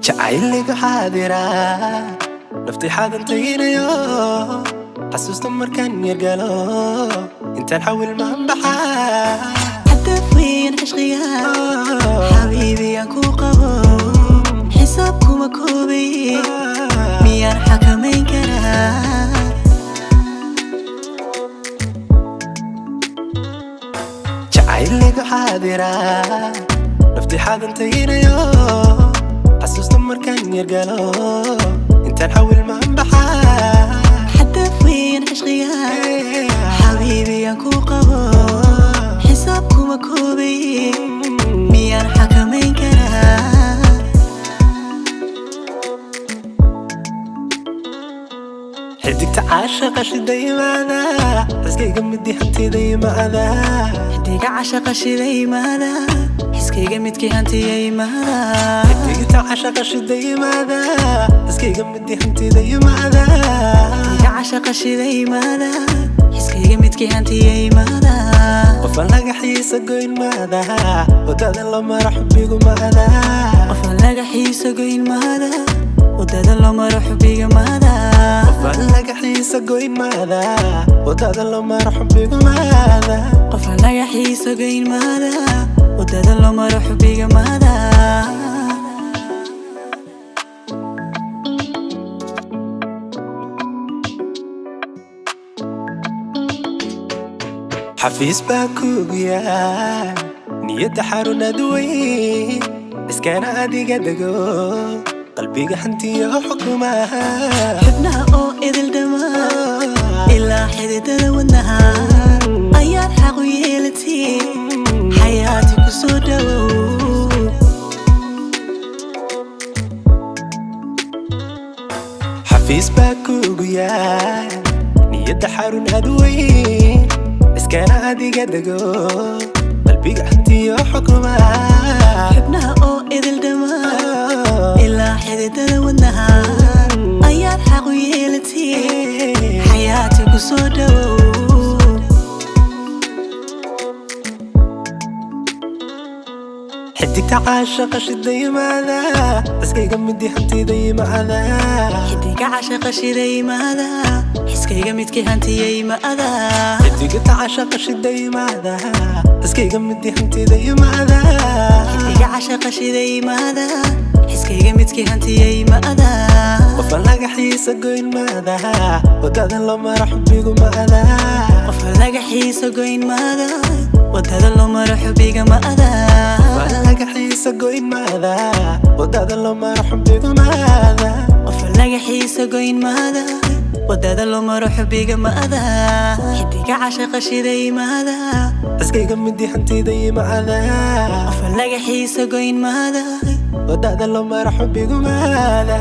Jacayligu xaadira, nafti xaadantaynayo, xasuusta markaan yargalo, intaan xawil maan baxaa. Xadaaf weyn cishqiga, xabiibi, aan ku qabo, xisaab kuma koobay, miyaan xakamayn karaa? Jacayligu xaadira, nafti xaadantaynayo, xasuusta markaan yargalo, intaan xawil maan baxaa. Xadaaf weyn cishqiga, xabiibi, aan ku qabo, xisaab kuma koobay, miyaan xakamayn karaa? Xidigta caashaqa shidayimaada, xiskayga midii hantida yimaada. Xidiga cashaqa shidayimaada, xiskayga midkii hantiya yimaada. Xidigta caashaqa shidayimaada, xiskayga midii hantida yimaada. Xidiga cashaqa shidayimaada, xiskayga midkii hantiya yimaada. Qofaan laga xiisa goyn maada, wadada loo maro xubbigu maada. Qofaan laga xiiso goyn maada, wadada loo maro xubbiga maada. Qofaan laga xiisa goyn maada, wadada loo maro xubbigu maada. Qofaan laga xiiso goyn maada, wadada loo maro xubbiga maada. Xafiis baa kugu yaal niyadda, xarunad weyn, iskana adiga dego, qalbiga hantiyo xukumaha. Xubnaha oo idil dhammaan ilaa xididada wadnaha ayaad xaq u yeelatay, xayaati ku soo dhowow. Xafiis baa kugu yaal niyadda, xarun ad weyn, iskana adiga dego, qalbiga hantiyo xukumaha. Xubnaha oo idil dhammaan ilaa xididada wadnaha ayaad xaq u yeelatay, xayaati ku soo dhowow. Xidigta caashaqa shida yimaada, xiskayga midii hantida yimaada. Xidiga cashaqa shida yimaada, xiskayga midkii hantiya yimaada. Xidigta caashaqa shida yimaada, xiskayga midii hantida yimaada. Xidiga cashaqa shida yimaada, xiskayga midkii hantiya yimaada. Qofaan laga xiisa goyn maada, wadada loo maro xubbigu maada. Qofka laga xiiso goyn maada, wadada loo maro xubbiga maada. Qofaan laga xiisa goyn maada, wadada loo maro xubbigu maada. Qofka laga xiiso goyn maada, wadada loo maro xubbiga maada. Xidiga cashaqa shida yimaada, xiskayga midii hantida yimaada. Qofka laga xiiso goyn maada, wadada loo maro xubbigu maada.